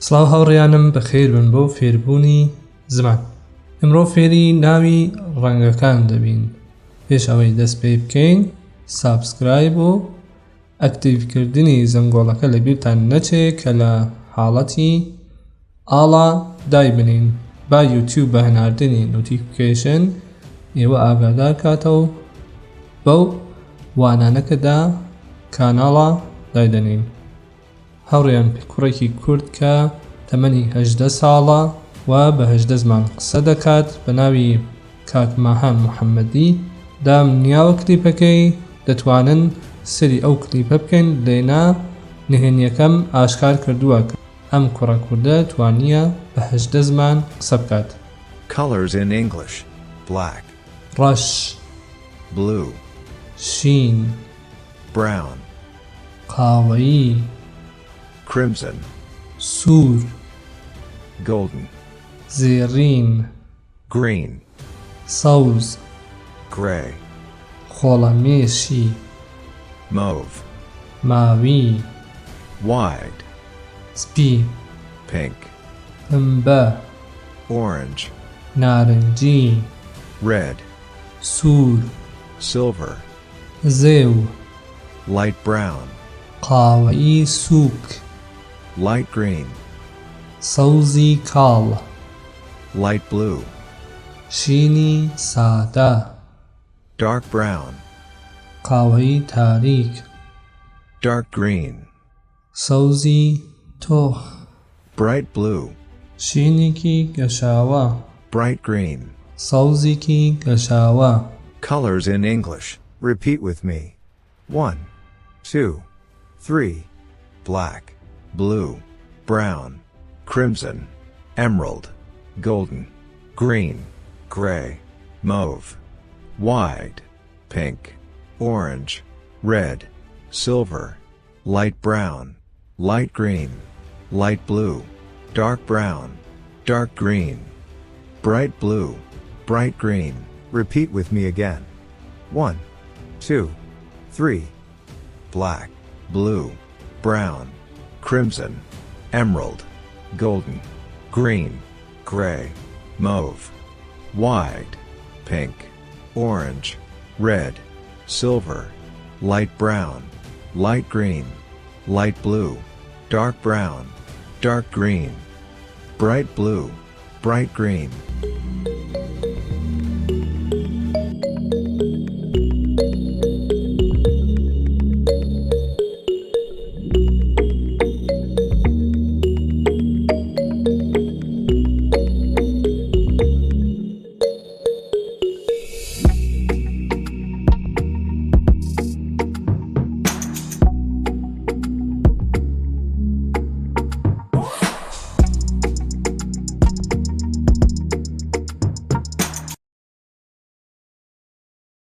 سڵاو هاوڕێیانم بەخێربن بۆ فێربوونی زمان. ئمڕۆ فێری ناوی ڕەنگەکان دەبین. پێش ئەوەی دەست پێ بکەین subscribe و active کردنی زەنگۆڵەکە لەبیرتان نەچێ کە لە حاڵەتی all ا دایبنین با یوتیوب بە هەناردنی notification ئێوە ئاگادار کاتەوە بەو وانانە کە دا کاناڵا دایدەنین. هاوڕێیان کوڕێکی کورد کە تەمەنی 18 ساڵە و بە 18 زمان قسە دەکات بە ناوی کاک ماهان محەممەدی دام نیاوە کلیپەکەی دەتوانن سری ئەو کلیپە بکەین لێنا نهێنیەکەم ئاشکار کردووە کە ئەم کوڕە کوردە توانیە بە 18 زمان قسە بکات. Colors in English. Black. ڕەش. Blue. شین. Brown. قاوەیی. Crimson. سوور. Golden. زێڕین. Green. سەوز. Gray. خۆڵەمێشی. Mauve. ماوی. White. سپی. Pink. پمبە. Orange. نارنجی. Red. سوور. Silver. زێو. Light brown. قاوەیی سووک. Light green. سەوزی کاڵ. Light blue. شینی سادە. Dark brown. قاوەیی تاریک. Dark green. سەوزی تۆخ. Bright blue. شینێکی گەشاوە. Bright green. سەوزێکی گەشاوە. Colors in English. Repeat with me. 1, 2, 3. Black, blue, brown, crimson, emerald, golden, green, gray, mauve, white, pink, orange, red, silver, light brown, light green, light blue, dark brown, dark green, bright blue, bright green. Repeat with me again. 1, 2, 3. Black, blue, brown, crimson, emerald, golden, green, gray, mauve, white, pink, orange, red, silver, light brown, light green, light blue, dark brown, dark green, bright blue, bright green.